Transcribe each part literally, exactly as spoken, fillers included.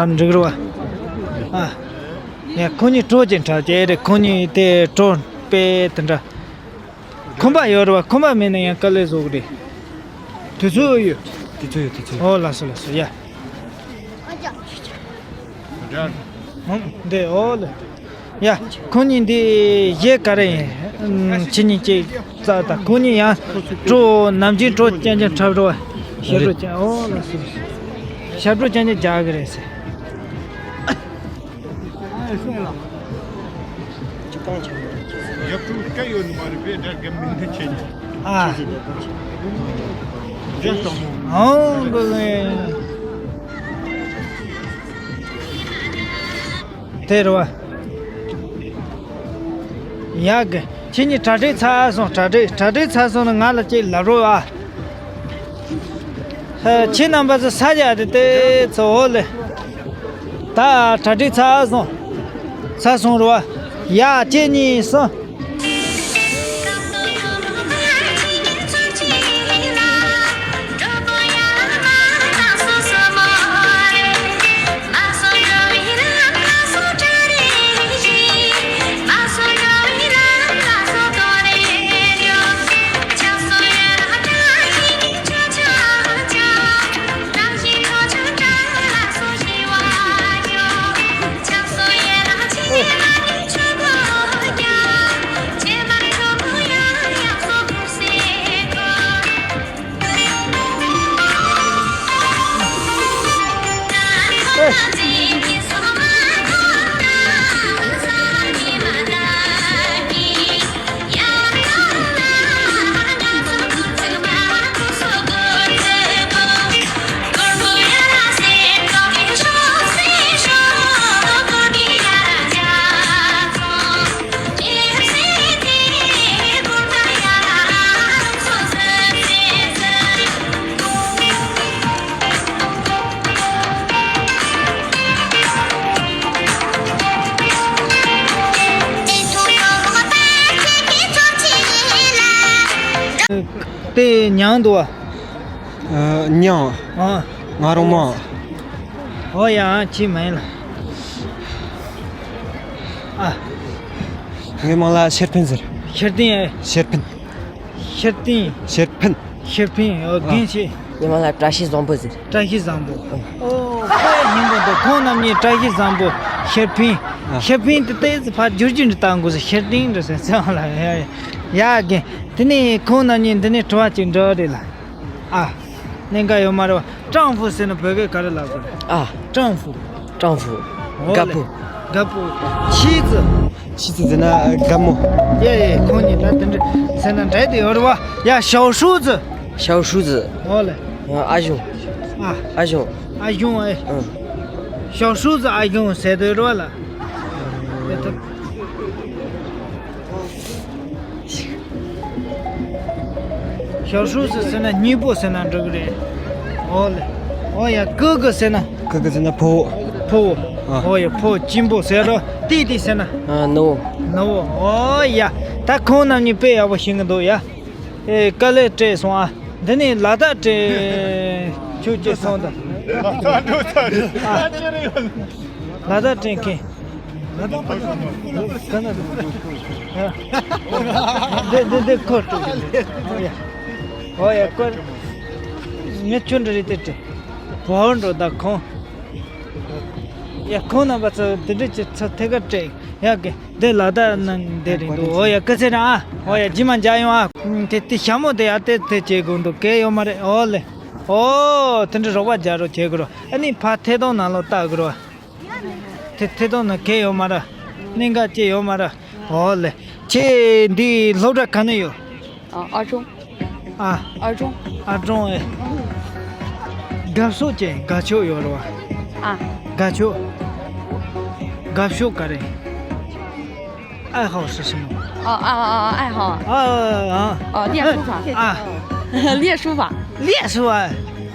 ཨ་འགྲིག་རེད་བ། ཨ། ཡ་ཁོང་གཉིས་སྤྲོ་ཅན་འདྲ་ཅིག་རེད། ཁོང་གཉིས་དེ་སྤྲོ་དཔེ་དེ་འདྲ། ཁོམ་པ་ཡོད་རེད་བ། ཁོམ་པ་མེད་ན་ཡང་དཀའ་ལས་བཟོ་གི་རེད། དུས་ཚོད་ཡོད། དུས་ཚོད་ཡོད། དུས་ཚོད་ཡོད། ཨོ་ལགས་སོ་ལགས་སོ། ཡ། འདི་ཨོ་ལེ། ཡ། ཁོང་གཉིས་འདི་གཞས་ག་རེ་ཡིན། ཁྱེད་གཉིས་ཅིག་བཙལ་དང་། ཁོང་གཉིས་ཡང་སྤྲོ་ནམ་རྒྱུན་སྤྲོ་རྐྱང་རྐྱང་འཁྲབ་རོགས། ཞབས་བྲོ་རྐྱང་། ཨོ་ལགས་སོ། ཞབས་བྲོ་རྐྱང་རྐྱང་རྒྱག་གི་རེད་ཟེར། ཡབ་ཀྲུང་སྐད་ཡོད་ནི་མ་རེད་པས། ད་རྒན་མིན་ནི་ཁྱེད་ཉིད། ཨ། རྒྱ་སྟག་མོ། ཨོ་གོ་ལེ། དེ་རེད་བ། ཡག་གི། ཁྱེད་གཉིས་གྲ་སྒྲིག་ཚར་སོང་། གྲ་སྒྲིག་གྲ་སྒྲིག་ཚར་སོང་ན་ང་ལ་ཅིག་ལབ་རོགས་ཨ། ཧ། ཁྱེད་རྣམ་པ་ཚོ་ས་རྒྱག་དེ་དེ་ཚོ་འོ་ལེ། ད་གྲ་སྒྲིག་ཚར་སོང་། ཚར་སོང་རེད་བ། ཡ་གཅིག་གཉིས་གསུམ། དེ་མྱང་འདུག་བ། ཨ། མྱང་། ཨ། ང་རོང་མ། ཨོ་ཡ། ཅི་མིན་ལ། ཨ། ངའི་མིང་ལ་ཤེར་ཕིན་ཟེར། ཤེར་ཏིང་། ཤེར་ཏིང་། ཤེར་ཕིན། ཤེར་ཕིན། ཨོ། ཨ། རྒན་ཞིག་ངའི་མིང་ལ་བཀྲ་ཤིས་བཟང་པོ་ཟེར། བཀྲ་ཤིས་བཟང་པོ། ཨོ། དཔེ་སྙིང་པོ་འདུག་ཁོང་རྣམ་གཉིས་བཀྲ་ཤིས་བཟང་པོ། ཤེར་ཕིན། ཨ། ཤེར་ཕིན་དེ་ཏོག་ཙམ་ཕར་བསྒྱུར་བསྒྱུར་འདྲ་བཏང་དགོས་ཟེར། ཤེར་ཏིང་འདྲ་ཟེར་ཚང་ལ། ཡ་ཡ། ཡ་རྒན། དེ་ནས་ཁོང་རྣམ་གཉིས་འདི་ནས་དྲི་བ་ཅིག་འདྲི་རེད་ལ། ཨ། གནད་འགག་ཡོད་མ་རེད་བ། ཀྲང་ཧྥུ་ཟེར་ན་བོད་སྐད་ག་རེ་ལབ་དགོས་རེད། ཨ། ཀྲང་ཧྥུ། ཀྲང་ཧྥུ། ཨོ་ལེ། རྒད་པོ། རྒད་པོ། ཆི་ཙི། ཆི་ཙི་ཟེར་ན་རྒད་མོ། ཡ་ཡ། ཁོང་གཉིས་ད་དེ་འདྲ་ཟེར་ན་འདྲ་དེ་ཡོད་རེད་བ། ཡ། ཞའོ་ཧྲུའུ་ཙི། ཞའོ་ཧྲུའུ་ཙི། ཨོ་ལེ། ཨ་ཞུང་། ཨ། ཨ་ཞུང་། ཨ་ཞུང་། ཨེ། ཨང་། ཞའོ་ཧྲུའུ་ཙི་ཨ་ཞུང་ཟེར་དུས་རེད་བ་ལ། དེ་ད། ཞའོ་ཧྲུའུ་ཙི་ཟེར་ན་གཉེན་པོ་ཟེར་ན་འགྲིག་གི་རེད། ཨོ་ལེ། ཨོ་ཡ། ཀི་ཀི་ཟེར་ན། ཀི་ཀི་ཟེར་ན་ཕོ་བོ། ཕོ་བོ། ཨ། ཨོ་ཡ། ཕོ་གཅེན་པོ་ཟེར་རོ། ཏི་ཏི་ཟེར་ན། ཨ། ནུ་བོ། ནུ་བོ། ཨོ་ཡ། ད་ཁོང་རྣམ་གཉིས་དཔེ་ཡག་པོ་ཤེས་ཀྱི་འདུག་ཡ། ཨེ། དཀའ་ལས་སྤྲད་སོང་ཨ། འདི་ནས་ལ་དྭགས་དྲན་ཁྱོད་ཀྱིས་སོང་དང་། ཨ། ལ་དྭགས་དྲན་མཁན། ལ་དྭགས་པ་ག་ན་འདུག་འདི་འདི་འདི་ཁོ་སྤྲོད་ཀྱི་འདུག་ཨོ་ཡ། ཨོ་ཡ། ཁོ་ངས་ཁྱོད་འདྲ་རེད་དེ་དྲན། བོར་འགྲོ་ད་ཁོང་། ཡ། ཁོང་རྣམ་པ་ཚོ་འདི་འདྲ་ཅིག་ཚོ་ཐད་ཀར་སྤྲད་ཡག་གི། འདི་ལ་དྭགས་ནང་འདི་རེད་འདུག་ཨོ་ཡ། སྐུ་ཚེ་རིང་ཨ། ཨོ་ཡ། རྗེས་མ་མཇལ་ཡོང་ཨ། དེ་དེ་ཞྭ་མོ་དེ་ཡ་དེ་དེ་བྱེད་དགོས་འདུག་གལ་ཡོད་མ་རེད། ཨོ་ལེ། ཨོ། དེ་འདྲ་རོགས་པ་རྒྱག་རོགས་བྱེད་དགོས་རོགས། ཨ་ནི་ཕར་ཐད་གཏོང་ནང་ལོགས་ལྟ་དགོས་རོགས། དེ་ཐད་གཏོང་ནང་གལ་ཡོད་མ་རེད། གནད་འགག་ཅི་ཡོད་མ་རེད། ཨོ་ལེ། ཁྱེད་འདི་སློབ་གྲྭ་ག་ནས་ཡོད། ཨ། ཨ་ཀྲུང་། ཨ། ཨ་ཀྲུང་། ཨ་ཀྲུང་ཨེ། དགའ་ཕྱོགས་ཅན། དགའ་ཕྱོགས་ཡོད་རེད་བ། ཨ། དགའ་ཕྱོགས། དགའ་ཕྱོགས་ག་རེ། 爱好是什么？ ཨ། ཨ། ཨ། 爱好啊。 ཨ། ཨ། 哦，练书法。 ཨ། 练书法。 练书法。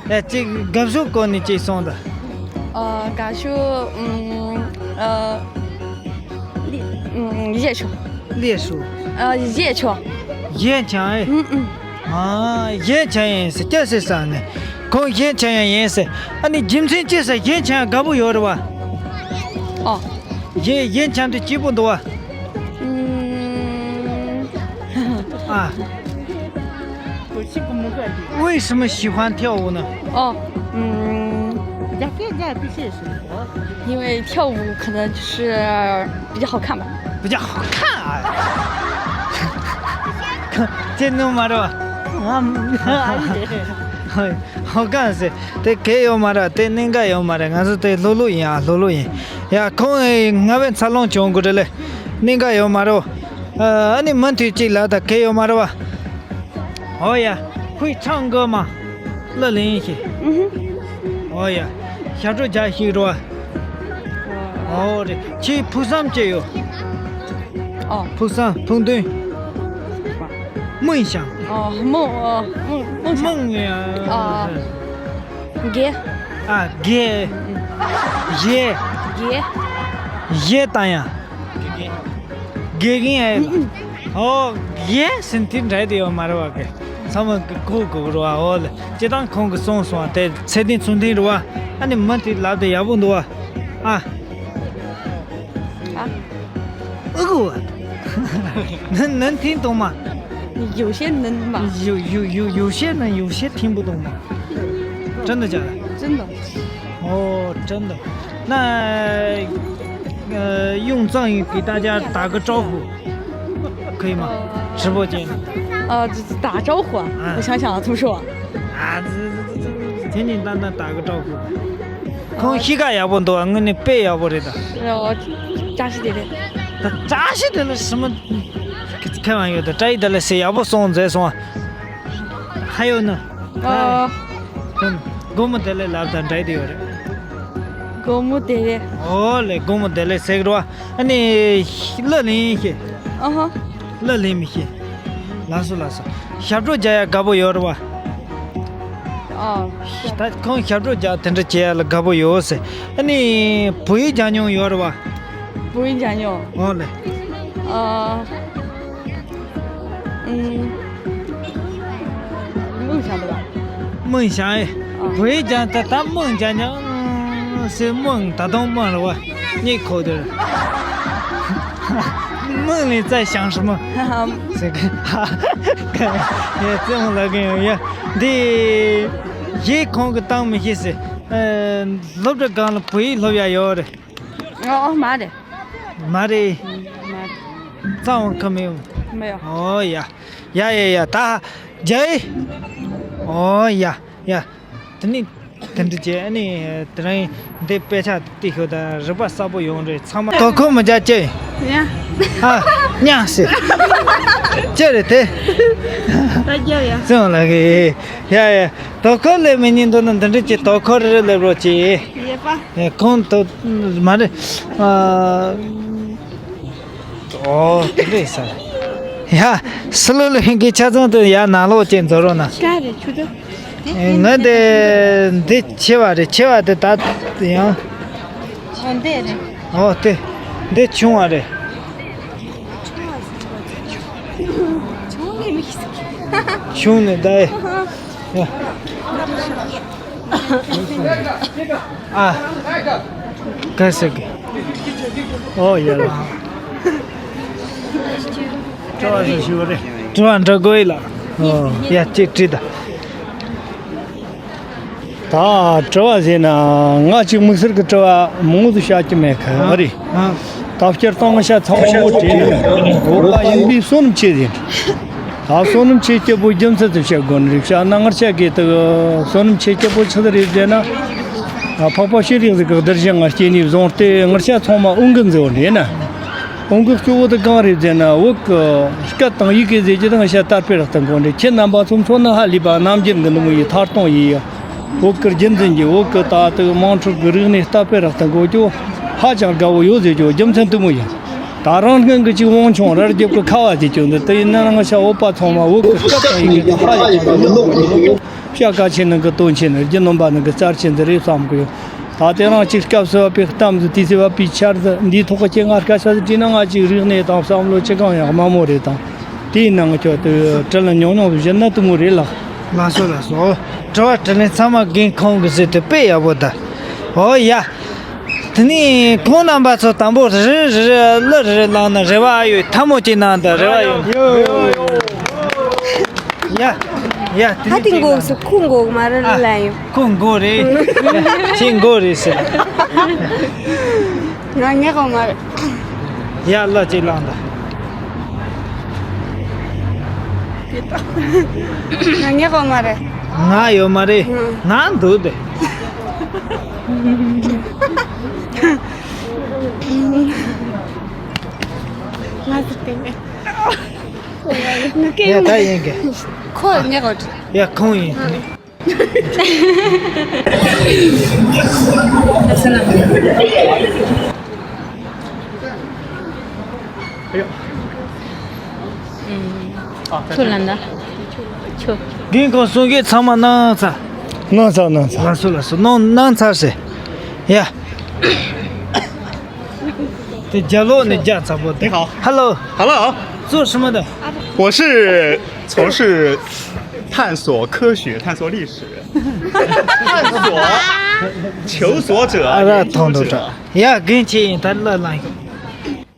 ཨེ། ཅིག་དགའ་ཕྱོགས་སྐོར་ནས་ཅིག་གསུངས་དང་། 呃， དགའ་ཕྱོགས། 嗯，呃， 练། 嗯， 练球。 练书。 呃， 练球。 练球ཨེ། 嗯， 嗯。 ཨ། 练球ཡིན་ཟེར་སྐྱ་ཟེར་ས་ནས། ཁོང་གཞས་འཁྱེར་ཡག་ཡིན་ཟེར། ཨ་ནི་རྒྱུ་མཚན་ཅི་ཟེར་གཞས་འཁྱེར་ཡག་དགའ་པོ་ཡོད་རེད་བ། ཨོ། གཞས་གཞས་འཁྱེར་དུས་སྐྱིད་པོ་འདུག་བ། ཨུམ། ཨ། 为什么喜欢跳舞呢？哦，嗯，因为跳舞可能就是比较好看吧。比较好看啊。这弄嘛是吧？啊，还是得。 ཧོ་གན་ཟེར། དེ་གལ་ཡོད་མ་རེད། དེ་གནད་འགག་ཡོད་མ་རེད། ང་ཚོ་དེ་ལྷོད་ལྷོད་ཡིན་ཨ། ལྷོད་ལྷོད་ཡིན། ཡ་ཁོང་ངའི་ང་བའི་འཚར་ལོངས་བྱུང་དགོས་རེད་ལེ། གནད་འགག་ཡོད་མ་རེད། ཨ་ནི་མུ་མཐུད་ཅིག་ལ་ད་གལ་ཡོད་མ་རེད་བ། ཨོ་ཡ། 会唱歌吗？乐林一些。 ཨོ་ཡ། ཞབས་བྲོ་རྒྱག་ཤེས་རེད་བ། ཨོ་རེད། ཁྱེད་ཕུགས་བསམ་ཅི་ཡོད། 哦 ཕུགས་བསམ་ཕུགས་འདུན། 梦想。 哦，梦，哦，梦，梦想。 梦呀。 ཨ། དགེ། ཨ། དགེ། གཞས། དགེ། གཞས་བཏང་ཡ། དགེ་རྒན་ཨེ་ལ། ཨོ། གཞས་ཟིན་ཐིག་འདྲ་དེ་ཡོད་མ་རེད་བ། གི་ཚང་མ་གི་གོ་གོ་རེད་བ། ཨོ་ལ་སྤྱི་བཏང་ཁོང་གི་གསུངས་སོང་བ། དེ་ཚེ་བརྟན་ཚུལ་ལྡན་རེད་བ། ཨ་ནི་མུ་མཐུད་ལབ་དེ་ཡག་པོ་འདུག་བ། ཨ། 啊。 呃，能能听懂吗？有些能吧。有有有有些能，有些听不懂吗？真的假的？真的。哦，真的。那呃，用藏语给大家打个招呼，可以吗？直播间。呃，打招呼啊，嗯。我想想啊，怎么说？啊，这这这这，简简单单打个招呼。 ཁོང་གཤིས་ཀ་ཡག་པོ་འདུག་བ། དངོས་གནས་དཔེ་ཡག་པོ་རེད་ད། 是啊，我扎西得嘞。 ད་བཀྲ་ཤིས་བདེ་ལེགས་ཟེར་མ། ཁྱད་པར་ཡོད་ད། བཀྲ་ཤིས་བདེ་ལེགས་ཟེར་ཡག་པོ་སོང་མཛད་སོང་བ། ཧ་ཡོད་ན། ཨ། ཁྱོད་དགོང་མོ་བདེ་ལེགས་ལབ་དང་འདྲ་དེ་ཡོད་རེད། དགོང་མོ་བདེ་ལེགས། ཨོ་ལེ། དགོང་མོ་བདེ་ལེགས་ཟེར་གི་རེད་བ། ཨ་ནི་གླུ་ལེན་ཤེས། ཨ་ཧ། གླུ་ལེན་མི་ཤེས། ལགས་སོ་ལགས་སོ། ཞབས་བྲོ་རྒྱག་ཡ་དགའ་པོ་ཡོད་རེད་བ། ཨ། ད་ཁོང་ཞབས་བྲོ་རྒྱག་དེ་འདྲ་བྱེད་ཡ་ལ་དགའ་པོ་ཡོད་ཟེར། ཨ་ནི་བོད་ཡིག་སྦྱང་མྱོང་ཡོད་རེད་བ། བོད་ཡིག་སྦྱང་མྱོང་། ཨོ་ལེ། ཨ། ཨུམ། 梦想的吧。 梦想哎。 བོད་ཡིག་སྦྱང་ད་ད་梦想讲ཟེར། 梦ད་དུང་梦རེད་བ། གཉིད་ཁུག་དེར། 梦里在想什么ཟེར་གི། ཡ་བཙན་པོ་ལབ་གི་ཡོད་ཡ། འདི་གཞས་ཁོང་གིས་བཏང་མི་ཤེས་ཟེར། ཨ། སློབ་གྲྭ་སྒང་ལ་བོད་ཡིག་སློབ་ཡ་ཡོད་རེད། ཨོ་མ་རེད། མ་རེད། མ་རེད། རྩ་བ་ཁ་མེད། མེད། ཨོ་ཡ། ཡ་ཡ་ཡ། ད་རྒྱ་ཡིག་ཨོ་ཡ་ཡ། དེ་ནི་དེ་འདྲ་བྱས། ཨ་ནི་དེ་རིང་འདི་དཔེ་ཆ་དེ་ཤོད་ད། རིག་པ་གསལ་པོ་ཡོང་རེད། ཚང་མ་དོ་ཁུར་མི་རྒྱག་ཅེས། ཡ། ཧ། ཉག་ཟེར། ཅི་རེད་དེ། ད་རྒྱབ་ཡ། བཙན་པོ་ལབ་གི། ཡ་ཡ། དོ་ཁུར་སླེབས་མི་ཉན་འདུག་ན་འདི་འདྲ་བྱས་དོ་ཁུར་རེ་སླེབས་རོགས་གྱིས། ཡེ་པ། ཨེ། ཁོང་དུ་མ་རེད། ཨ། ཨོ་དེ་རེད་ས། ཡ། སི་ལུ་ལུ་ཧིན་གི་ཆ་ཚང་དུ་ཡ་ནང་ལོགས་ཅན་འཛོལ་རོགས་ན། ཀ་རེ་ཆུ་དུ། ཨེ། ང་འདི་འདི་ཆེ་བ་རེད། ཆེ་བ་དེ་ད་ཡང་། ཨོ་འདི་རེད། ཨོ་དེ་འདི་ཆུང་བ་རེད། ཆུང་ནས་མི་ཤེས། ཆུང་ནས་ད་ཨེ། ཡ། ཨ། ག་ཟེར་གི། ཨོ་ཡ་ལ། དྲི་བ་ཞིག་ཞུ་བ་རེད། དྲི་བ་འདྲི་དགོས་ཡིན་ལ། ཨོ་ཡ། ཅིག་དྲིས་ད། ད་དྲི་བ་ཟེར་ན་ང་ཅིག་དམིགས་བསལ་གྱི་དྲི་བ་མང་པོ་ཞིག་བྱ་རྒྱུ་མེད་གི། ཨ་རེད། ད་སྤྱིར་བཏང་ང་ཤ་ཚ་བོ་མོ་དྲིས་ན་བོད་པ་ཡིན་པའི་བསོད་ནམས་ཆེ་ཟེར། ད་བསོད་ནམས་ཆེ་སྐྱེ་བོ་རྒྱུ་མཚན་དུ་བཤད་དགོས་ནི་རེད། བཤད་ན་ངར་ཆ་གི་དུ་བསོད་ནམས་ཆེ་སྐྱེ་བོ་ཆི་ཟིག་རེད་ཟེར་ན། འཕགས་པ་ཤེས་རིག་ཟིག་གི་གདུལ་ཞིང་ང་སྐྱེས་ནས་བཟུང་སྟེ་ངར་ཆ་ཚང་མ་དབང་གི་མཛད་པ་རེད་ན། དབང་གི་གཙོ་བོ་དེ་གང་རེད་ཟེར་ན། བོད་གི་སྐད་དང་ཡི་གེ་ཟེར་རྒྱུ་དང་ཤ་དར་སྤེལ་རག་ཏུ་འགོ་འདྲེ། ཁྱེད་རྣམ་པ་ཚོ་མཚོན་ན་ཧ་ལས་པ་རྣམ་འགྱུར་གི་ནུ་མོ་ཡི་ཐར་གཏོང་ཡི་ཡ། བོད་གི་རྒྱུན་འཛིན་གྱི་བོད་གི་ད་ལྟའི་དམངས་ཁྲོད་གི་རིག་གནས་དར་སྤེལ་རག་ཏུ་འགོ་རྒྱུ་ཧ་ཅང་དགའ་བོ་ཡོད་ཟེར་རྒྱུ་རྒྱུ་མཚན་དེ་མོ་ཡིན། ད་རང་སྔོན་གི་ཅིག་དབང་ཆུང་རར་རྒྱབ་གི་ཁ་བ་ཟེར་རྒྱུ་འདི་དེ་ཡིན་ན་རང་ཤ་བོད་པ་ཚང་མ་བོད་གི་སྐད་དང་ཡི་གེ་དེ་ཧ་ལས་པ་ཡོད། བཤད་ཁ་ཆེ་ནང་གི་དོན་ཆེ་ནི། རྒྱུ་ནོམ་པ་ནང་གི་རྩར་ཆེ་འདི་རེད་བསམ་གི་ཡོད། ད་དེ་རང་ཅིག་སྐབས་སུ་བབ་པའི་གཏམ་ཟིག་དུས་སུ་བབ་པའི་ཆར་ཟིག་འདིའི་ཐོག་གི་སྐྱེ་ངར་སྐད་ཆ་ཟིག་དྲིས་ན། ང་ཅིག་རིག་གནས་དང་བསམ་བློ་ཅི་གང་ཡང་དམའ་མོ་རེད་དང་། དེའི་ནང་ཁྱོད་དུ་དྲི་ལན་ཉུང་ཉུང་དུ་བཞིན་ན་དུ་མོ་རེད་ལགས། ལགས་སོ་ལགས་སོ། དྲི་བ་དྲིས་ལན་ཚང་མ་རྒན་ཁོང་གིས་ཟེར་དུས་དཔེ་ཡག་པོ་ད། ཨོ་ཡ། དེ་ནས་ཁོང་རྣམ་པ་ཚོ་དང་པོ་རེ་རེ་རེ་རེ་གླུ་རེ་རེ་བླངས་ན་རེ་བ་ཡོད། ཐལ་མོ་ཅིག་གནང་དང་། རེ་བ་ཡོད། ཡ་ཡ། དེ་ཧ་ནས་དེ་ཅིག་འགོག་གནང་སུ་ཁོ་འགོག་མ་རེད། ཨ། ལ་ཡོད། ཁོ་འགོག་རེད། ཁྱེད་འགོག་རེད་ཟེར། ང་ཉེ་གོ་མ་རེད། ཡ་གླུ་ཅིག་བླངས་དང་། ང་ཉེ་གོ་མ་རེད། ང་ཡོད་མ་རེད། ང་འདུག་སྟེ། ང་ཟེར་ཏེ། ངས་ད་ཡིན་གི། ཁོ་ཉེ་གོ། ཡ་ཁོང་ཡིན། ཁྱོད་ལ་འདའ། ཁྱོད། རྒན་ཁོང་གསུང་གི་ཚང་མ་གནང་ཚར། གནང་ཚར་གནང་ཚར། ལགས་སོ་ལགས་སོ། གནང་གནང་ཚར་ཟེར། ཡ། དེ་རྒྱབ་ལོགས་ནས་རྒྱག་ཚ་པོ་དེ། 你好。 Hello。 Hello。 做什么的？ 我是从事探索科学、探索历史、探索求索者、ཨ་ར་研究者。 ཐོང་དུ་དྲ། ཡ་རྒན་ཁྱེད་ཡིན་ད་ལ་ལ་ཡིན།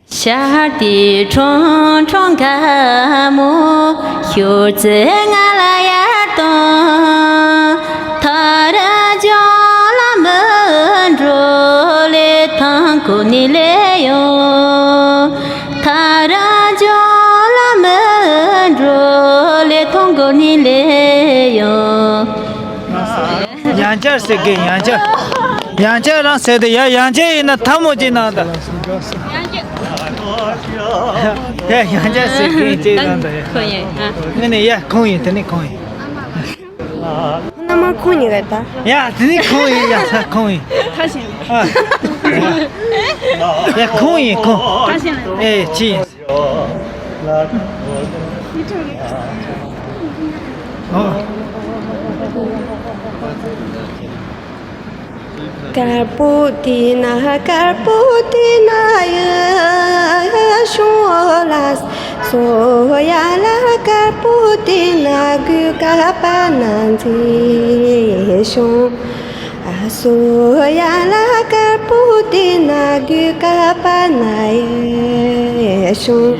ཤར་དུས་ཁྲུང་ཁྲུང་དཀར་མོ། ཤོར་ཚེ་ང་ལ་ཡར་ལྟོས། ཐག་རིང་ལྗོངས་ལ་མི་འགྲོ། ལི་ཐང་ཀོ་ནས་སླེབས་ཡོང་། ཐག་རིང་ལྗོངས་ལ་མི་འགྲོ། ལི་ཐང་ཀོ་ནས་སླེབས་ཡོང་། ཡང་བསྐྱར་ཟེར་གི། ཡང་བསྐྱར། ཡང་བསྐྱར་རང་ཟེར་དེ་ཡ། ཡང་བསྐྱར་ཡིན་ན་ཐལ་མོ་ཅིག་གནང་དང་། ཡ་ཡང་བསྐྱར་ཟེར་གི་ཅིག་གནང་དང་། ཡ། ཁོ་ཡིན། ཨ། ངས་ནི་ཡ་ཁོང་ཡིན། དེ་ནི་ཁོང་ཡིན། ཁོང་རྣམ་པ་ཁོང་ཡིན་ག་ད། ཡ་དེ་ནི་ཁོང་ཡིན། ཡ་ད་ཁོང་ཡིན། ཐ་ཤིང་། ཨ། ཡ་ཁོང་ཡིན་ཁོང་། ཐ་ཤིང་། ཨེ་ཅི་ཡིན། ཨོ། དཀར་པོ་དེ་ན་དཀར་པོ་དེ་ན་ཡ་ཤོང་ལ་སོ་ཡ་ལ། དཀར་པོ་དེ་ན་གུ་ཀ་པ་ན་མཛེས་ཤོང་། ཨ་སོ་ཡ་ལ་དཀར་པོ་དེ་ན་གུ་ཀ་པ་ན་ཡ་ཤོང་།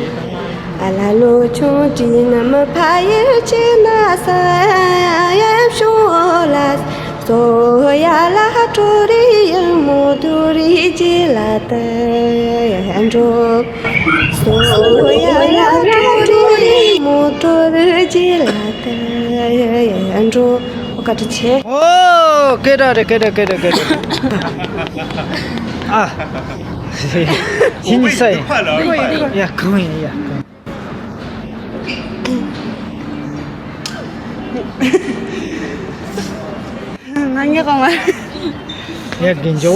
ཨ་ལ་ལོ་ཆུང་དྲིན་མི་ཕ་ཡུལ་ཅི་ན་ས་ཡ་ཤོང་ལ། སོ་ཡ་ལ་གྲོ་རི་ཡང་མོ་དུ་རི་ཇི་ལ་ཏ་ཡ་འགྲོ། སོ་ཡ་ལ་གྲོ་རི་ཡང་མོ་དུ་རི་ཇི་ལ་ཏ་ཡ་འགྲོ། ཨོ་བཀའ་དྲིན་ཆེ། ཨོ་སྐད་གྲགས་རེད། སྐད་གྲགས་སྐད་གྲགས་སྐད་གྲགས། ཨ། ཁྱེད་གཉིས་ས་ཡིན། ཡ་གང་ཡིན་ཡ་གང་། ང་ཉེ་གོ་མ། ཡ་རྒན་ཇོ།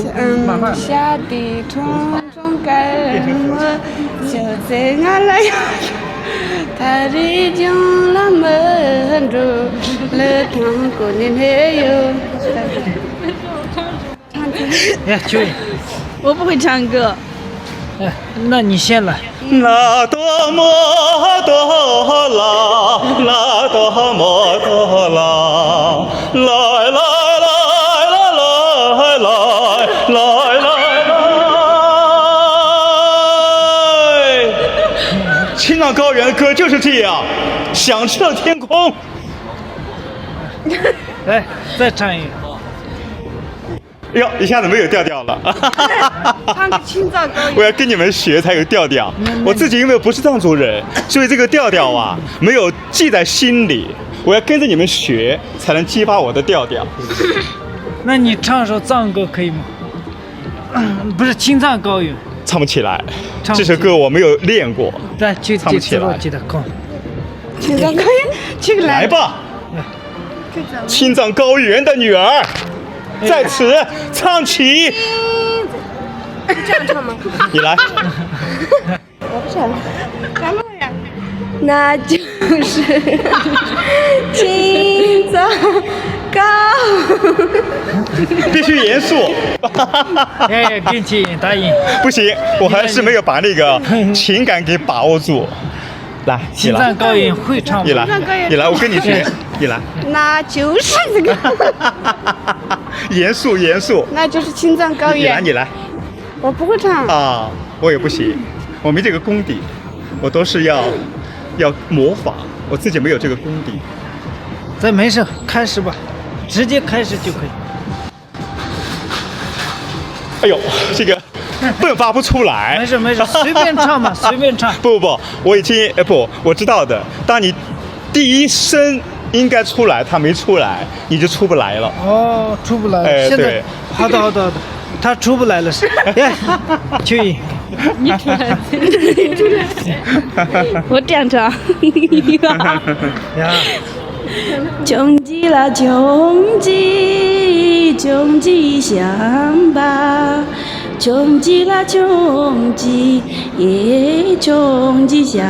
ཤར་དུས་ཁྲུང་ཁྲུང་དཀར་མོ། ཤོར་ཚེ་ང་ལ་ཡར་ལྟོས། ཐག་རིང་ལྗོངས་ལ་མི་འགྲོ། ལི་ཐང་ཀོ་ནས་སླེབས་ཡོང་། ཡ་ཁྱོད། 我不会唱歌。 ཨ། ན་ཉི་ཤན་ལ། 那多么多啦，那多么多啦，来来来来来来来来来。青藏高原的歌就是这样，响彻天空。来，再唱一个。 哟，一下子没有调调了。唱个青藏高原。我要跟你们学才有调调。我自己因为不是藏族人，所以这个调调啊，没有记在心里。我要跟着你们学，才能激发我的调调。那你唱首藏歌可以吗？不是青藏高原。唱不起来，唱不起。这首歌我没有练过。咱去唱不起来。青藏高原，去来。来吧。 青藏高原的女儿，在此唱起。这样唱吗？你来。我不想。干嘛呀？那就是青藏高。必须严肃。哎，跟起答应。不行，我还是没有把那个情感给把握住。来，你来。青藏高原会唱吗？你来，你来，我跟你学。你来。那就是这个。严肃严肃。那就是青藏高原。你来，你来。我不会唱。啊，我也不行，我没这个功底，我都是要要模仿，我自己没有这个功底。这没事，开始吧，直接开始就可以。哎呦，这个迸发不出来。没事没事，随便唱嘛，随便唱。不不不，我已经，呃，不，我知道的。当你第一声应该出来，它没出来，你就出不来了。哦，出不来了。哎，现在，对。好的好的好的，他出不来了，是。耶，去。你出来了。我点唱。呀。 穷极了，穷极，穷极乡巴，穷极了，穷极，也穷极乡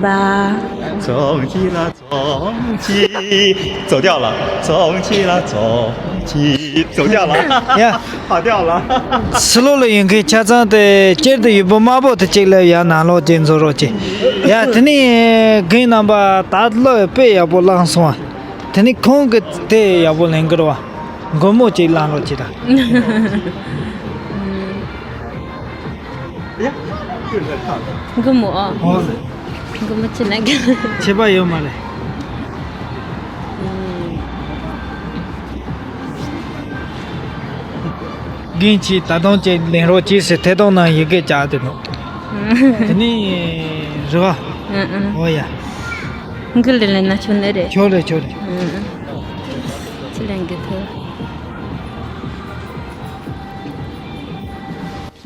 巴。穷极了，穷极，走调了，穷极了，穷极，走调了。呀。跑调了。ཕྱི་ལོགས་ལ་ཡོད་མཁན་ཆ་ཚང་དེ་སྤྱིར་དུ་ཡུལ་པོ་དམར་པོ་དེ་གཅིག་ལ་ཡར་ནང་ལོགས་ཅིག་འཛུལ་རོགས་གྱིས། ཡ་དེ་ནས་རྒན་རྣམ་པ་ད་ལོ་དཔེ་ཡག་པོ་བླངས་སོང་བ། དེ་ནས་ཁོང་གི་དེ་ཡག་པོ་ལེན་གི་རེད་བ། མགོ་མོ་ཅིག་བླངས་རོགས་གྱིས་ད། མགོ་མོ་ཨ། ཨོ། མགོ་མོ་ཅི་ན་གི། ཁྱད་པར་ཡོད་མ་རེད། རྒན་གྱིས་ད་དུང་ཅིག་ལེན་རོགས་གྱིས་ཟེར་ཐད་གཏོང་ནང་ཡི་གེ་བཅག་དེ་ནོ། དེ་ནི་རེད་བ། ཨང་ཨང་། ཨོ་ཡ། འགུལ་ལེ་ལེ་ན་ཆོ་ནི་རེད། ཆོ་རེད་ཆོ་རེད། ཨང་ཨང་། ཅི་ལེན་གི་ཐུ།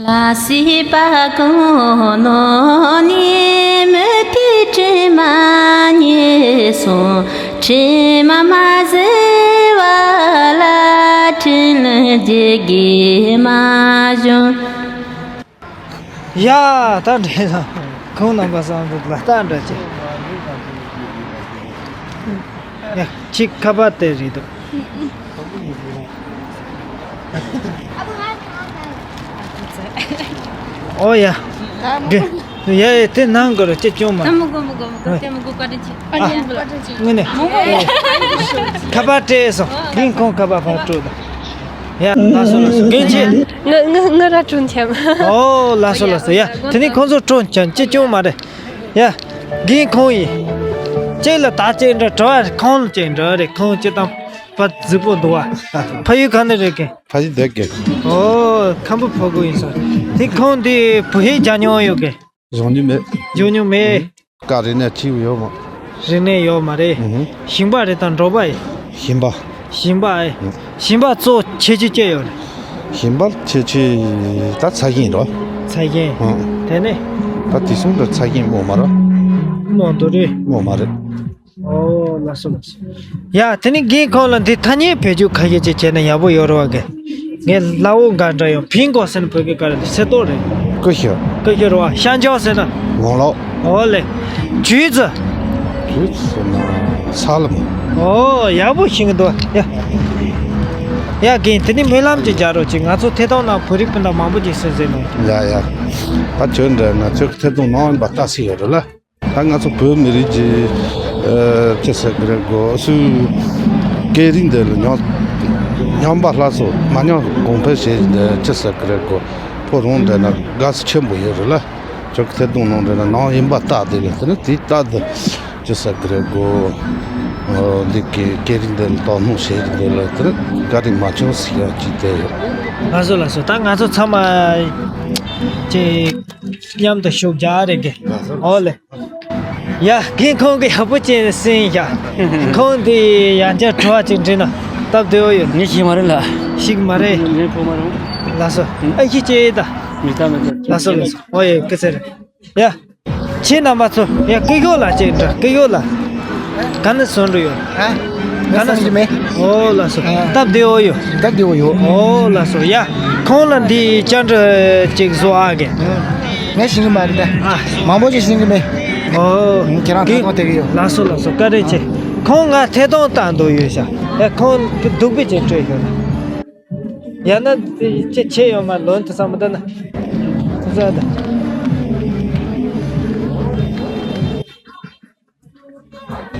ལ་སྲིད་པ་གང་ནང་ནས་མུ་མཐུད་དྲིན་མ་ཉེས་སོང་། དྲིན་མ་མ་གཟིགས་པ་ལ་དྲིན་ལན་འཇལ་དགོས་མ་བྱུང་། ཡ་ད་འདྲེ་ཁོང་རྣམ་པ་བསམ་འདུག་ལ་ད་འདྲ་ཅེ། ཡ་ཁྱི་ཁ་པར་དེ་རེད་འདུག་ཨོ་ཡ། དེ་ཡ་ཡ་དེ་ནང་གི་རུ་ཅི་བྱུང་མ། ད་མི་དགོས་མི་དགོས་མི་དགོས་དེ་མི་དགོས་བཀའ་དྲིན་ཆེ། ཨ་ཡ། དངོས་གནས། མང་པོ་ཡོད། ཁ་པར་སྤྲད་སོང་། རྒན་ཁོང་ཁ་པར་ཕར་སྤྲོད་དང་། ཡ་ལགས་སོ་ལགས་སོ་རྒན་ཆེ། ང་ང་ང་ར་ཁྲུང་ཆམ། ཨོ་ལགས་སོ་ལགས་སོ། ཡ་དེ་ནས་ཁོང་ཚོ་ཁྲུང་ཆམ་ཅི་བྱུང་མ་རེད། ཡ། རྒན་ཁོང་ཡིན། ཅིག་ལ་ད་ཅིག་འདྲ་དྲི་བ་ཁོང་ལ་ཅིག་འདྲ་རེད། ཁོང་ཅི་དང་ཕ་རྫིག་པོ་འདུག་བ། ཕ་ཡུལ་ག་ནས་རེད་གི། ཕ་ཡུལ་སྡོད་གི། ཨོ་ཁམ་བུ་ཕོ་རྒོད་ཡིན་ས། དེ་ཁོང་འདི་བུ་ཧེ་རྒྱ་མྱོང་ཡོད་གི། བཟང་ནི་མེད། བཟང་ནི་མེད། ཀ་རིག་གནས་ཆེ་ཡོད་མ། རིག་གནས་ཡོད་མ་རེད། ཨུ་ཧུ། ཞིང་པ་རེད་དང་འབྲོག་པ་ཡིན། ཞིང་པ། ཞིང་པ་ཨེ། ཨུ། ཞིང་པ་གཙོ་ཆེ་ཆེ་སྐྱེ་ཡོད་རེད། ཞིང་པ་ཆེ་ཆེ་ད་ཚ་ཞིང་རོ། ཚ་ཞིང་། ཨུ། དེ་ནས། ད་དེ་སོང་ད་ཚ་ཞིང་མོ་མ་རོ། མོ་འདུག་རེད། མོ་མ་རེད། ཨོ་ལགས་སོ་ལགས་སོ། ཡ་དེ་ནི་རྒན་ཁོང་ལ་འདི་ཐ་སྙད་བེད་སྤྱོད་ཁ་ཤས་ཅིག་བྱས་ན་ཡག་པོ་ཡོད་རེད་བ་གི། ངས་ལ་འོ་འགའ་འདྲ་ཡང་ཕིང་གོ་ཟེར་ན་བོད་སྐད་ག་རེ་ལ་སེ་ཏོ་རེད། ཀུ་ཤུ། ཀུ་ཤུ་རེད་བ། ཤ་འཇོག་ཟེར་ན། ངོ་ལོག་ཨོ་ལེ། ཇུས་ཙི། ཇུས་ཙི་ཟེར་ན་ས་ལམ། ཨོ་ཡག་པོ་ཤེས་ཀྱི་འདུག་ཡ། ཡ་རྒན་དེ་ནི་སྨོན་ལམ་ཅིག་རྒྱག་རོགས་གྱིས། ང་ཚོ་ཐད་གཏོང་ནང་བོད་རིགས་སྤུན་ཟླ་མང་པོ་ཅིག་གསན་གསན་གནང་། ཡ་ཡ། ད་ཁྱོད་འདྲ་ང་ཚོའི་ཐད་གཏོང་ནང་ཡིན་པ་ལྟ་སྲིད་ཡོད་རེད་ལ། ད་ང་ཚོ་བོད་མི་རིགས་ཀྱི་ཨ་ཅི་ཟེར་གི་རེད་གོ་སུ་སྐད་རིགས་འདི་ལ་ཉམས་ཉམས་པ་སླར་གསོ་མ་ཉམས་གོང་འཕེལ་བྱེད་འདི་ཅི་ཟེར་གི་རེད་གོ་ཕོ་རོང་འདྲ་ན་དགའ་བསུ་ཆེན་པོ་ཡོད་རེད་ལ། ཁྱོད་ཀྱི་ཐད་གཏོང་ནང་འདྲ་ན་ནང་ཡིན་པ་ལྟ་དེ་ལ་དེ་ནི་དེ་ལྟ་དུ་ཅི་ཟེར་གི་རེད་གོ་འདི་གི་སྐད་རིགས་འདི་ལ་དོ་སྣང་བྱེད་འདི་ལ་དེ་ནི་བཀའ་དྲིན་མ་བྱུང་ཟེར་ཡག་ཅིག་བསྡད་ཡོད། ལགས་སོ་ལགས་སོ། ད་ང་ཚོ་ཚང་མ་ཅིག་མཉམ་དུ་ཤུགས་རྒྱག་རེད་གི། ཨོ་ལེ། ཡ་རྒན་ཁོང་གི་ཡག་པོ་ཅན་ཟིན་ཡ། ཁོང་འདི་ཡང་བསྐྱར་དྲི་བ་ཅིག་འདྲི་ན་སྟབས་བདེ་བོ་ཡོད། ངས་ཤེས་མ་རེད་ལ། ཤེས་མ་རེད། ངས་ཕོ་མ་རུང་། ལགས་སོ། ཨ་ཤི་ཅེ་ད། མི་ལྟ་མི་ལྟ། ལགས་སོ་ལགས་སོ། ཨོ་ཡེ་ཀི་ཟེར། ཡ། ཁྱེད་རྣམ་པ་ཚོ་ཡ་སྐུ་ཞབས་ལ་ཅིག་འདྲི། སྐུ་ཞབས་ལ། ག་ནས་བཟོ་འདྲ་ཡོད། ཨ། ག་ནས་བཟོ་གི་མེད། ཨོ་ལགས་སོ། ཨ། སྟབས་བདེ་བོ་ཡོད། སྟབས་བདེ་བོ་ཡོད། ཨོ་ལགས་སོ། ཡ། ཁོང་ལ་འདི་བཅར་འདྲི་ཅིག་བཟོ་ཨ་གི། ངས་ཤེས་གི་མ་རེད་ད། ཨ། མང་པོ་ཅིག་ཤེས་གི་མེད། ཨོ། ཁྱེད་རང་ཐད་གཏོང་དེ་གི་ཡོད། ལགས་སོ་ལགས་སོ། བཀའ་དྲིན་ཆེ། ཁོང་ང་ཐད་གཏོང་བཏང་འདུག་ཡོད་ཤག་ཨེ་ཁོང་སྡུག་པོ་ཅིག་སྤྲོད་ཤོག་ཡང་ན་དེ་ཅི་བྱས་ཡོད་མ་ལོན་དུ་བསམ་མི་འདུག་ན། དུ་ས་ད།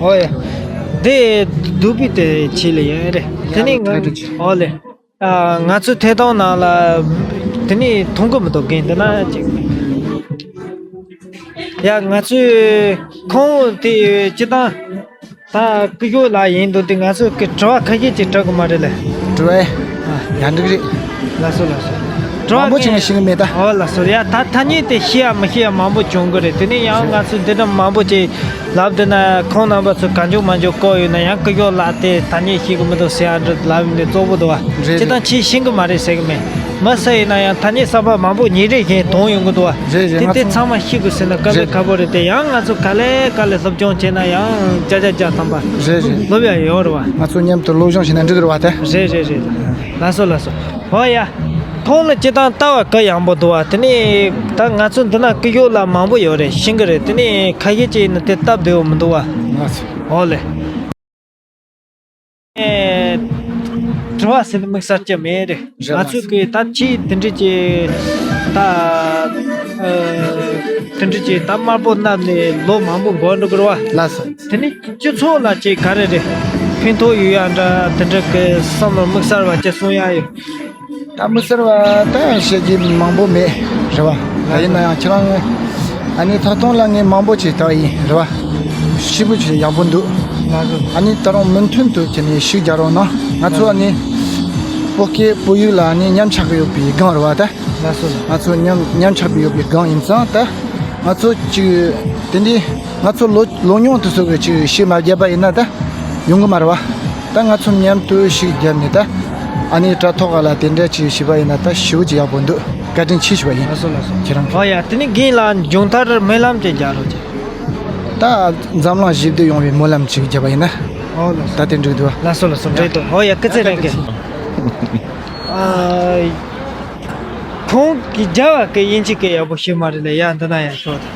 ཨོ་ཡ། དེ་སྡུག་པའི་དེ་ཆེད་ལ་ཡོད་རེད། དེ་ནས་ང་ཨོ་ལེ། ཨ། ང་ཚོའི་ཐད་གཏོང་ནང་ལ་དེ་ནས་མཐོང་གི་མི་འདུག་རྒན་འདི་ན་ཅིག་ཡ། ང་ཚོའི་ཁོང་དེ་སྤྱི་བཏང་ད་སྐུ་ཞབས་ལགས་ཡིན་འདུག་དེ་ང་ཚོས་ཀྱི་དྲི་བ་ཁ་ཤས་ཅིག་དྲི་གི་མ་རེད་ལེ། དྲི་བ། ཨ། ཡ། འགྲིག་རེད། ལགས་སོ་ལགས་སོ། དྲི་བ་མང་པོ་ཅིག་ངས་ཤེས་གི་མེད་ད། ཨོ་ལགས་སོ། ཡ། ད་ཐ་སྙད་དེ་ཤེས་ཡ་མི་ཤེས་ཡ་མང་པོ་བྱུང་གི་རེད། དེ་ནས་ཡང་ང་ཚོས་འདི་འདྲ་མང་པོ་ཅིག་ལབ་བསྡད་ན་ཁོང་རྣམ་པ་ཚོ་གང་བྱུང་མང་བྱུང་བཀོད་ཡོད་ན་ཡང་སྐུ་ཞབས་ལགས་དེ་ཐ་སྙད་ཤེས་གི་མི་འདུག་ཟེར་ཡ་འདྲ་ལབ་ཡོང་དུས་བཙོག་པོ་འདུག་བ། རེད་སྤྱིར་བཏང་རེད། ཁྱེད་ཤེས་གི་མ་རེད་ཟེར་གི་མེད། མ་ཟེར་ཡིན་ན་ཡང་ཐ་སྙད་གསར་པ་མང་པོ་ཉིན་རེ་བཞིན་གཏོང་ཡོང་གི་འདུག་བ། རེད་རེད། དེ་ང་དེ་ཚོ་ཚང་མ་ཤེས་དགོས་ཟེར་ན་དཀའ་ལས་རེད། ཁག་པོ་རེད་དེ། ཡང་ང་ཚོ་ག་ལེ་ག་ལེ་སློབ་སྦྱོང་བྱས་ན་ཡང་བརྒྱ་ཆ་བརྒྱ་ཐམ་པ་རེད་རེད། སློབ་ཡ་ཡོད་རེད་བ། ང་ཚོ་མཉམ་དུ་སློབ་སྦྱོང་བྱས་ན་འགྲིག་གི་རེད་བ་དེ། རེད་རེད་རེད། ལགས་སོ་ལགས་སོ། ཨོ་ཡ། ཁོང་ལ་སྤྱིར་བཏང་ལྟ་བ་གི་ཡག་པོ་འདུག་བ། དེ་ནས་ད་ང་ཚོ་འདི་ན་སྐུ་ཞབས་ལགས་མང་པོ་ཡོད་རེད། ཤེས་གི་རེད། དེ་ནས་ཁ་ཤས་ཅིག་ཡིན་ན་དེ་སྟབས་བདེ་བོ་མི་འདུག་བ། ལགས་སོ། ཨོ་ལེ། ཨེ། དྲི་བ་ཟེར་ན་དམིགས་བསལ་ཅི་མེད་རེད། རེད་ང་ཚོས་ཀྱི་ད་ཅིག་དེ་འདྲ་ཅིག་ད་ཨ། དེ་འདྲ་ཅིག་ད་དམར་པོ་མནབས་ནས་ལོ་མང་པོ་འགོར་འགྲོ་གི་རེད་བ། ལགས་སོ། དེ་ནི་སྤྱི་ཚོགས་ལ་ཅིག་ག་རེ་རེད། ཕན་ཐོགས་ཡོད་ཡ་འདྲ་དེ་འདྲ་གི་བསམ་བློ་དམིགས་བསལ་བ་ཅིག་གསུང་ཡ་ཡོད། ད་དམིགས་བསལ་བ་ད་བཤད་རྒྱུ་མང་པོ་མེད་རེད་བ། ད་ཡིན་ན་ཡང་ཁྱེད་རང་ཨ་ནི་ཐོག་ཐོག་ལ་ངས་མང་པོ་ཅིག་ལྟ་བ་ཡིན་རེད་བ། ཞེ་པོ་ཅིག་ཡག་པོ་འདུག་ཨ་ནི་ད་རུང་མུ་མཐུད་དུ་ཁྱེད་ནས་ཤུགས་རྒྱག་རོགས་གནང་། ང་ཚོ་ཨ་ནི་བོད་སྐད་བོད་ཡིག་ལ་ཨ་ནི་ཉམས་ཆག་གི་ཡོད་པའི་སྒང་རེད་བ་ད། ང་ཚོ་ཉམས་ཉམས་ཆག་གི་ཡོད་པའི་སྒང་ཡིན་ཙང་ད། ང་ཚོ་ཅིག་དེ་འདྲའི་ང་ཚོ་ལོ་ལོ་ཉུང་དེ་ཚོ་གི་ཅིག་ཤུགས་མ་བརྒྱབ་པ་ཡིན་ན་ད་ཡོང་གི་མ་རེད་བ། ད་ང་ཚོ་མཉམ་དུ་ཤུགས་བརྒྱབ་ནས་ད་ཨ་ནི་དྲ་ཐོག་ལ་དེ་འདྲ་ཅིག་ཞུས་པ་ཡིན་ན་ད་ཞེ་པོ་ཅིག་ཡག་པོ་འདུག་བཀའ་དྲིན་ཆེ་ཞུ་བ་ཡིན། ལགས་སོ་ལགས་སོ། ཁྱེད་རང་ཨོ་ཡ། དེ་ནི་རྒན་ལགས་མཇུག་མཐར་སྨོན་ལམ་ཅིག་རྒྱག་རོགས་གྱིས། ད་འཛམ་གླིང་ཞི་བདེ་ཡོང་བའི་སྨོན་ལམ་ཅིག་བརྒྱབ་པ་ཡིན་ན། ཨོ་ལགས་སོ། ད་དེ་འགྲིག་འདུག་བ། ལགས་སོ་ལགས་སོ། འགྲིག་འདུག་ཨོ་ཡ། སྐུ་ཚེ་རིང་གི། ཨ། ཁོང་གིས་རྒྱ་བ་གི་དབྱིན་ཇི་སྐད་ཡག་པོ་ཤེས་མ་རེད་ལ། ཡ་འདི་ན་ཡ་ཤོག་ད།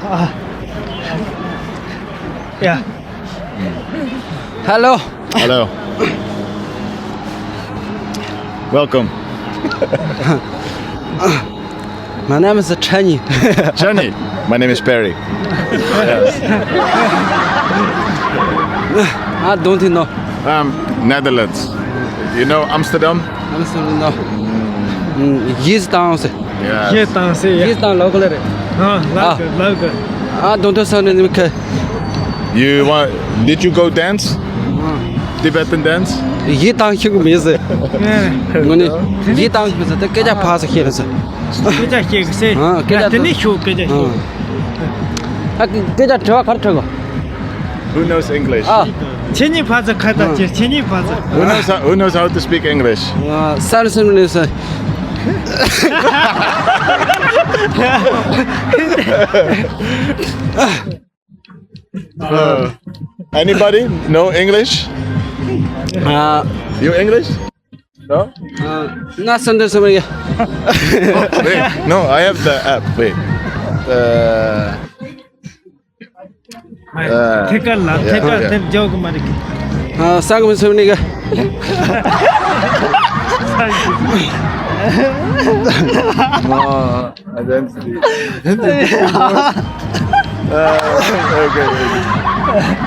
ཨ། ཡ། Hello. Hello. Welcome. My name is Chenny. Chenny. My name is Perry. Yes. I don't know. Um, Netherlands. You know Amsterdam? Amsterdam, no. Mm, yes, down. Yes. Yes, down, see, yeah. Yes, down, local. Ah, local, local. I don't know, sir. You want, did you go dance? Tibetan dance? Yes, down, you miss it. Yes, down, you miss it. Get a pass here, sir. སྐད་ཆ་བཤད་གི་ཟེར། ཨ། སྐད་ཆ་དེ་ནས་ཤོག་སྐད་ཆ་ཤོག་ཨ། ཨ། སྐད་ཆ་དྲི་བ་ག་རེ་དྲི་གོ། Who knows English? ཨ། ཁྱེད་གཉིས་ཕར་ཚུར་ཁ་བརྡ་བྱེད། ཁྱེད་གཉིས་ཕར་ཚུར། Who knows how, who knows how to speak English? ཨ། སལ་སིན་ནི་སལ། Uh, anybody know English? Uh, you English? No? Uh, not Sunday, Sunday. Wait, no, I have the app. Wait. Uh, uh, ཐད་ཀར་ལ་ཐད་ཀར་དེབ་འཇོག་གི་མ་རེད། ཨ། ས་གོ་མི་སོ་ནི་ག་ཨ། Identity. Uh, okay, okay.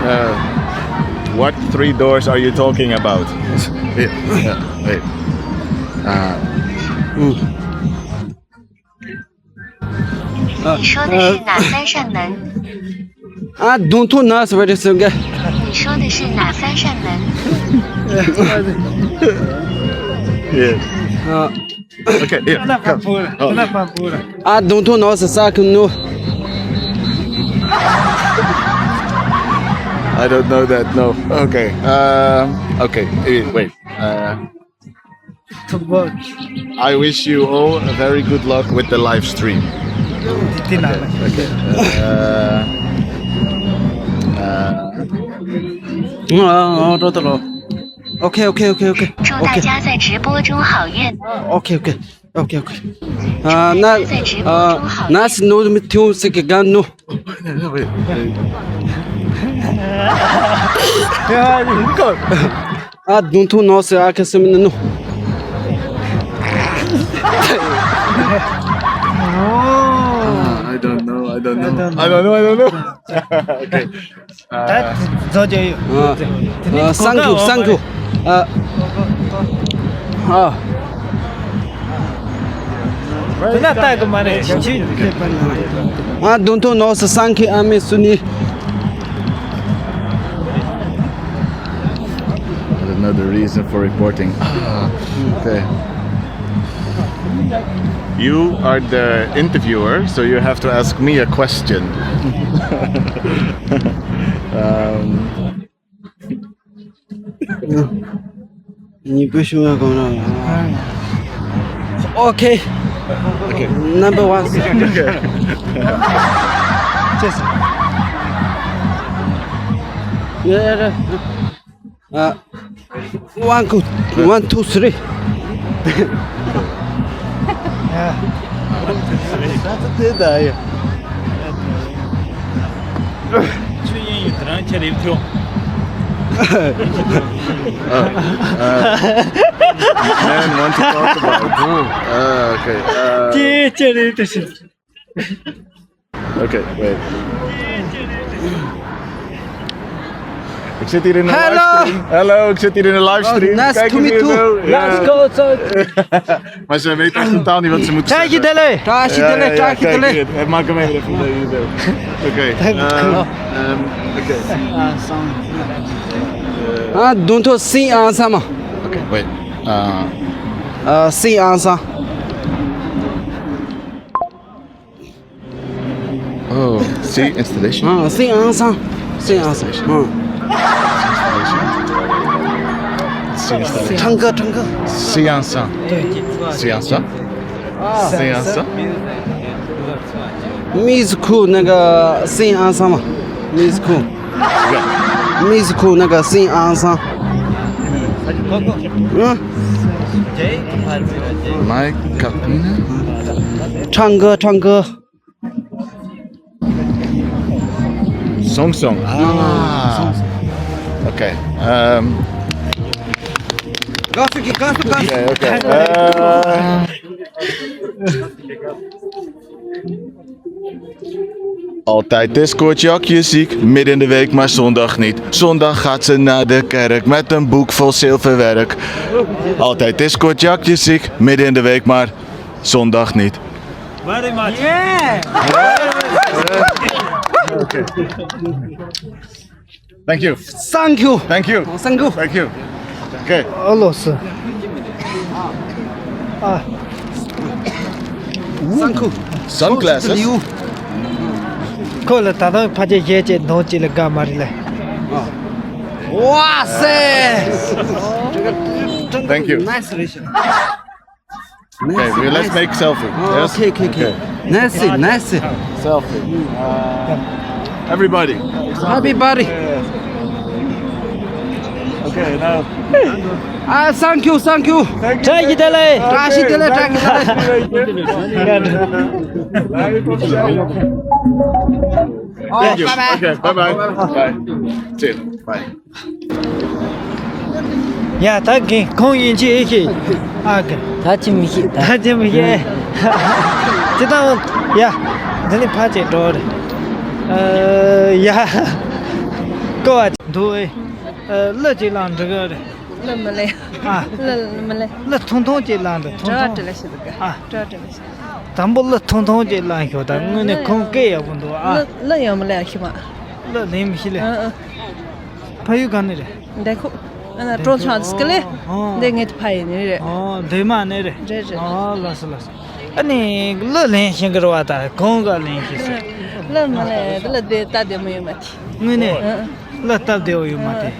Uh, what three doors are you talking about? Wait, yeah, wait. Uh, 你说的是哪三扇门？啊，东头那是不是这个？你说的是哪三扇门？ Yeah. 啊。 Okay, yeah. Come. Oh. 啊，东头那是啥个路？ I don't know that, no. Okay. Um, okay. Eh, wait. Uh, I wish you all a very good luck with the live stream. Okay. Uh, uh, okay, okay, okay, okay. 祝大家在直播中好运。 Okay, okay. Okay, okay. Uh, na, uh, na si no mi tiu si ke gan no. Ah, don't to no si a ke si mi no. Ah, I don't know. I don't know. I don't know. I don't know. I don't know. Okay. ད་རྫོགས་རྒྱུ་ཡོད། དེ་ནས་ཨ། Thank you, thank you. ཨ། ཨ། དེ་ན་ལྟ་གི་མ་རེད། ཨ། དུང་ཐུང་ནོ་སི་སང་ཁི་ཨ་མེ་སུ་ནི། Another reason for reporting. Ah, okay. You are the interviewer, so you have to ask me a question. Um, ཉིན་པོ་ཤུ་ང་གོང་ར། Okay. Okay. Number one. Yes. Yeah, yeah, yeah. Uh, one, good. One, two, three. Yeah. That's a good idea. ཁྱོད་ཡིན་ཡིན་དེ་རང་ཁྱེད་རེད་ཐུ། Uh, uh, man want to talk about. Uh, okay. Uh, ཁྱེད་ཁྱེད་རེད་ཐུ་ཞིག Okay, wait. Ik zit hier in een Hello. Livestream. Hello, ik zit hier in een livestream. Oh, nice to meet you. Let's go. Maar ze weten echt totaal niet wat ze moeten zeggen. Thank you, Dele. Thank you, Dele. Thank you, Dele. Maak hem even even. Oké. Dank u wel. Oké. Ah, don't sing ensemble. Oké, wait. Ah, sing ensemble. Oh, see installation. Ah, sing ensemble. Sing ensemble. Ah. See installation. 唱歌，唱歌。See ensemble. 对。See ensemble. See ensemble. Music cool 那个 sing ensemble. Music cool. Music cool 那个 sing ensemble. 嗯。 Mic 唱歌，唱歌。 Song song. Ah. Okay. Um. Gasu ki, gasu, gasu. Okay, okay. Uh, altijd is kortjakje ziek, midden in de week, maar zondag niet. Zondag gaat ze naar de kerk met een boek vol zilverwerk. Altijd is kortjakje ziek, midden in de week, maar zondag niet. Very much. Yeah. Thank you. Thank you. Thank you. Thank you. Thank you. Thank you. Okay. Alosu. Ah. Thank you. Sunglasses. ཁོ་ལ་ད་དུང་ཕ་ཆེ་གཞས་ཅིག་འདོན་ཅིག་ལ་དགའ་མ་རེད་ལ། ཨ། Wow, say. Thank you. Nice. Okay, let's make selfie. Oh, yes? Okay, okay, okay. Nice, nice. Selfie. Uh, everybody. Happy birthday. Okay, now. Ah, thank you, thank you. Thank you. Thank you, Dele. Thank you, Dele. Thank you, Dele. Thank you. Okay, bye-bye. Bye. Cheers. Bye. ཡ་ད་གིན་ཁོང་ཡིན་གྱི་ཨེ་ཤེས། ཨ་གི། ད་ཅི་མི་ཤེས་ད། ད་ཅི་མི་ཤེས། ཅི་ད། ཡ། འདི་ནི་ཕ་ཅེ་འགྲོ་རེད། ཨ། ཡ། ཀོ་བ་འདུག་ཨེ། ཨ། གླུ་ཅིག་བླངས་འགྲིག་གི་རེད། གླུ་མི་ལེན། ཨ། གླུ་མི་ལེན། གླུ་ཐུང་ཐུང་ཅིག་བླངས་འདུག་ཐུང་ཐུང་། ཨ། དྲ་དྲི་ལ་ཤི་འདུག་ཨ། དྲ་དྲི་ལ་ཤི། དང་པོ་གླུ་ཐུང་ཐུང་ཅིག་བླངས་ཤོག་ད་དངོས་གནས་ཁོང་སྐད་ཡག་པོ་འདུག་ཨ། གླུ་གླུ་ཡང་མི་ལེན་ཤི་མ། གླུ་ལེན་མི་ཤེས་ལེ། ཨ་ཨ། ཕ་ཡུལ་ག་ནས་རེད། འདི་ཁོ། ཨ་ན་ཀྲོལ་ཆང་སི་ཀི་ལེ། ཨོ། འདི་ངེད་ཕ་ཡུལ་ནས་རེད། ཨོ། འདི་མ་ནས་རེད། རེད་རེད། ཨོ། ལགས་སོ་ལགས་སོ། ཨ་ནི་གླུ་ལེན་ཤེས་གི་རེད་བ་ད་གང་ག་ལེན་ཤེས་སོ། གླུ་མ་ལེན་གླུ་འདི་ལྟ་བདེ་མོ་ཡོད་མ་ཐི། དངོས་གནས། ཨ་ཨ། གླུ་སྟབས་བདེ་བོ་ཡོད་མ་དེ།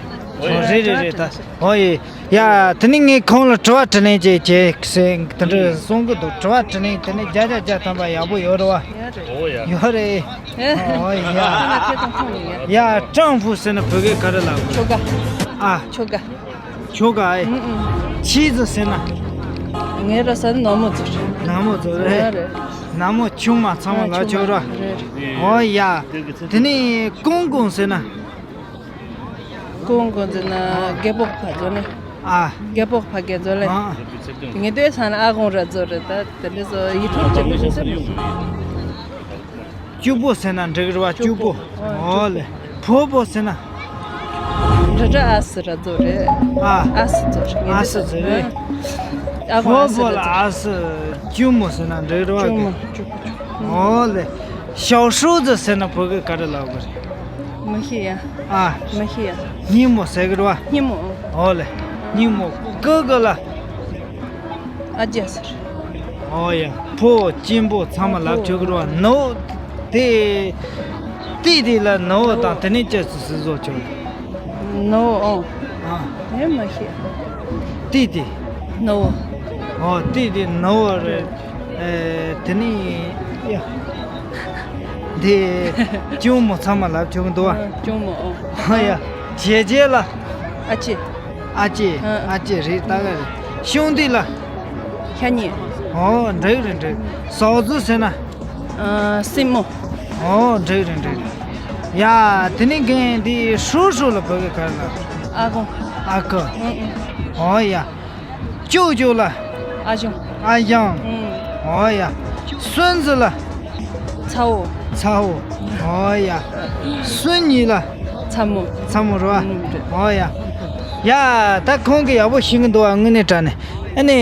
ཨོ་རེད་རེད་རེད་ད། ཨོ་ཡེ། ཡ། དེ་ནི་ངས་ཁོང་ལ་དྲི་བ་དྲིས་ལན་ཅིག་བྱེད་ཟེར་དེ་འདྲ་གསུང་གི་འདུག་དྲི་བ་དྲིས་ལན་དེ་ནི་བརྒྱ་ཆ་བརྒྱ་ཐམ་པ་ཡག་པོ་ཡོད་རེད་བ། ཡོད་རེད། ཨོ་ཡ། ཨོ་ཡ། ཡ། ཀྲང་ཧྥུ་ཟེར་ན་བོད་སྐད་ག་རེ་ལབ་དགོས། ཁྱོ་ག་ཨ། ཁྱོ་ག་ཁྱོ་ག་ཨེ། ཨུ་ཨུ། ཆི་ཟེར་ཟེར་ན། ངའི་ར་ས་ནི་ནག་མོ་ཟེར། ནག་མོ་ཟེར་རེད། ཡོད་རེད། ནག་མོ་ཆུང་མ་ཚང་མ་ལ་ཁྱོ་ར། རེད། ཨོ་ཡ། དེ་ནི་ཀོང་ཀོང་ཟེར་ན། ཀོང་ཀོང་ཟེར་ན་རྒད་པོ་ཕ་ཟེར་ནི། ཨ། རྒད་པོ་ཕ་རྒན་ཟེར་ལེ། ཨ། ངེད་དེ་ས་ན་ཨ་ཀོང་ར་ཟེར་རེད་ད་དེ་འདྲ་ཟེར་ཡིག་ཐོག་ཅིག་མི་ཟེར། སྐྱུག་པོ་ཟེར་ན་འགྲིག་རེད་བ་སྐྱུག་པོ། ཨོ་ལེ། ཕོ་བོ་ཟེར་ན། འདྲ་འདྲ་ཨ་སི་ར་ཛོ་རེད། ཨ། ཨ་སི་ཛོ་རེད། ཨ་སི་ཛོ་རེད། ཨ་ཕོ་བོ་ལ་ཨ་སི་ཅུང་མོ་ཟེར་ན་འདྲ་རེད་བ། ཅུང་མོ་ཅུང་མོ། ཨོ་ལེ། ཞའོ་ཧྲུའུ་ཙི་ཟེར་ན་བོད་སྐད་ག་རེ་ལབ་དགོས་རེད། མི་ཤེས་ཡ། ཨ། མི་ཤེས་ཡ། སྙིང་མོ་ཟེར་གི་རེད་བ། སྙིང་མོ། ཨོ་ལེ། སྙིང་མོ་ཀི་ཀི་ལ། ཨ་ཅེ་ཟེར། ཨོ་ཡ། ཕོ་གཅེན་པོ་ཚང་མ་ལབ་ཆོག་གི་རེད་བ། ནོ། དེ། ཏི་ཏི་ལ་ནོ་དང་དེ་ནས་ཅི་ཟེར་ཟེར་བཟོ་ཆོག་ནོ། ཨོ། ཨ། ངས་མ་ཤེས། ཏི་ཏི། ནོ། ཨོ་ཏི་ཏི་ནོ་རེད། ཨེ། དེ་ནས་ཡ། དེ། ཅུང་མོ་ཚང་མ་ལབ་ཆོག་གི་འདུག་བ། ཅུང་མོ། ཨོ། ཨོ་ཡ། ཇེ་ཇེ་ལ། ཨ་ཅེ། ཨ་ཅེ། ཨ། ཨ་ཅེ་རེད་ད་ག་རེད། ཤུང་ཏི་ལ། ཤ་ཉེ། ཨོ་འགྲིག་རེད་འགྲིག་ཟོག་རྫི་ཟེར་ན། ཨ། སྲིན་མོ། ཨོ་འགྲིག་རེད་འགྲིག་ཡ། དེ་ནས་རྒན་འདི་ཧྲུའུ་ཧྲུའུ་ལ་བོད་སྐད་ག་རེ་ལབ། ཨ་ཁུ། ཨ་ཁུ། ཨོ་ཡ། ཅོ་ཅོ་ལ། ཨ་ཞང་། ཨ་ཞང་། ཨོ་ཡ། སུན་ཙི་ལ། ཚ་བོ། ཚ་བོ། ཨོ་ཡ། སུན་ཉི་ལ། ཚ་མོ། ཚ་མོ་རེད་བ། ཨོ་ཡ། ཡ། ད་ཁོང་གིས་ཡག་པོ་ཤེས་ཀྱི་འདུག་ཨ། དངོས་གནས་དྲང་གནས། ཨ་ནི།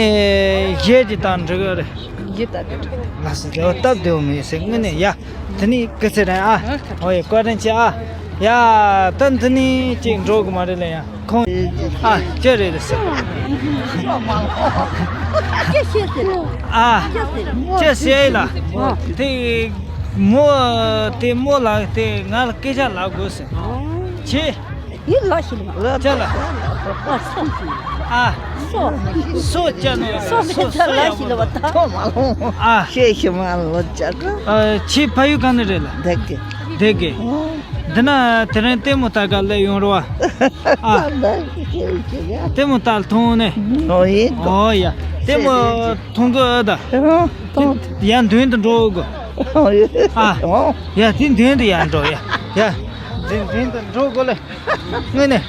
གཞས་ཅིག་བཏང་འགྲིག་གི་རེད། གཞས་བཏང་འགྲིག་ལགས་སོ། དེ་བ་སྟབས་བདེ་བོ་མེད་ཟེར་དངོས་གནས་ཡ། དེ་ནས་སྐུ་ཚེ་རིང་ཨ། ཨོ་ཡ། བཀའ་དྲིན་ཆེ་ཨ། ཡ། ད་འདི་ནས་ཅིག་འགྲོ་གི་མ་རེད་ལ་ཡ། ཁོང་། ཨ། ཅི་རེད་ཟེར། ཨ། ཅི་ཟེར་ལ། དེ་མོ། དེ་མོ་ལ་དེ་ང་ལ་སྐད་ཆ་ལབ་དགོས་ཟེར། ཆེ། ཡིན་ལ་ཞིག་ལ། ཅི་ལ། ཨ། སོ། སོ་ཅི་ནོ། སོ་སོ་སོ་ལ་ཡག་པོ་འདུག་ཨ། ཤེས་ཤེས་མ་ལོ་ཅག་ཨ། ཆེ་ཕ་ཡུལ་ག་ནས་རེད་ལ། འདི་གི། འདི་གི། འདི་ན་དེ་རིང་ལྟད་མོ་ལྟ་ག་སླེབས་ཡོང་རེད་བ། ཨ། ལྟད་མོ་ལྟ་མཐོང་ནས། ཨོ་ཡིན། ཨོ་ཡ། ལྟད་མོ་མཐོང་གི་ཨ་ད། ཡ་མདུན་དུ་འགྲོ་དགོས། ཨ། ཡ་དེ་མདུན་དུ་ཡ་འགྲོ་ཡ། ཡ། མདུན་དུ་འགྲོ་དགོས་ལེ། དངོས་གནས།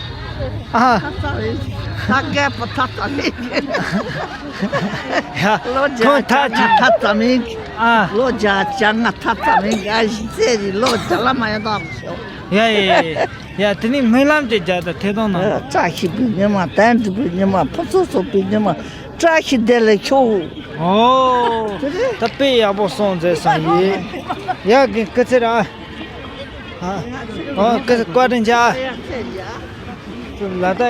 ཨ། ད་རྒད་པོ་ད་ད་ལེ། ཡ། ལོ་བརྒྱ་ཁོང་ད་ད་ད་ད་ད་མིན། ཨ། ལོ་བརྒྱ་བརྒྱ་ལྔ་ཐ་ཐ་མིན་ག་ཞིག་ཚེ་རིང་ལོ་བརྒྱ་ལ་མ་ཡོང་ཐག་ཤོག་ཡ་ཡ་ཡ་ཡ། ཡ་དེ་ནི་སྨོན་ལམ་དེ་རྒྱག་དང་ཐད་གཏོང་གནང་། བཀྲ་ཤིས་པའི་ཉི་མ། དལ་འགྲིབ་པའི་ཉི་མ། ཕུན་སུམ་ཚོགས་པའི་ཉི་མ། བཀྲ་ཤིས་བདེ་ལེགས་ཤོག་ཨོ། དེ་རེད། ད་དཔེ་ཡག་པོ་སོང་མཛད་སོང་ཡིན། ཡ་གི་སྐུ་ཚེ་ར། ཨ། ཨོ་སྐུ་ཚེ་བཀའ་དྲིན་ཆེ། ལ་ད།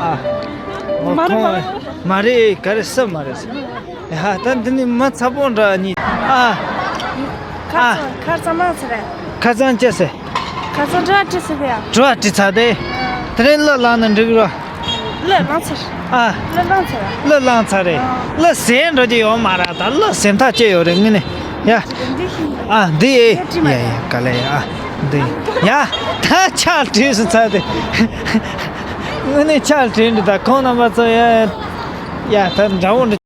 ཨ། མ་རེད་མ་རེད། མ་རེད་ག་རེ་ས་མ་རེད། ཡ་ད་འདི་ནི་མ་ཚ་པོ་འདྲ་གཉིས། ཨ། ཁ་ཨ། ཚང་ཁ་ཚང་མ་ཚ་རེད། ཁ་ཚང་ཅི་ཟེར། ཁ་ཚང་འདྲ་བྲིས་ཟེར་བས། འགྲོ་བྲིས་ཚར་ཏེ། དེ་རིང་གླུ་བླངས་ན་འགྲིག་རོ། གླུ་བླངས་ཚར། ཨ། གླུ་བླངས་ཚར། གླུ་བླངས་ཚར་རེད། གླུ་ཟེར་འགྲོ་རྒྱུ་ཡོད་མ་རེད། ད་གླུ་ཟེར་ཐག་ཆོད་ཡོད་རེད་དངོས་གནས། ཡ། འདི་ཤི། ཨ་འདི་ཨེ། ཡ་ཡ་ག་ལེ་ཡ། ཨ་འདི། ཡ། ད་ཕྱག་བྲིས་སུ་ཚར་ཏེ། དངོས་གནས་ཕྱག་བྲིས་འདི་ད་ཁོང་རྣམ་པ་ཚོ་ཡ། ཡ་ད་འདྲ་བོ་འདྲ།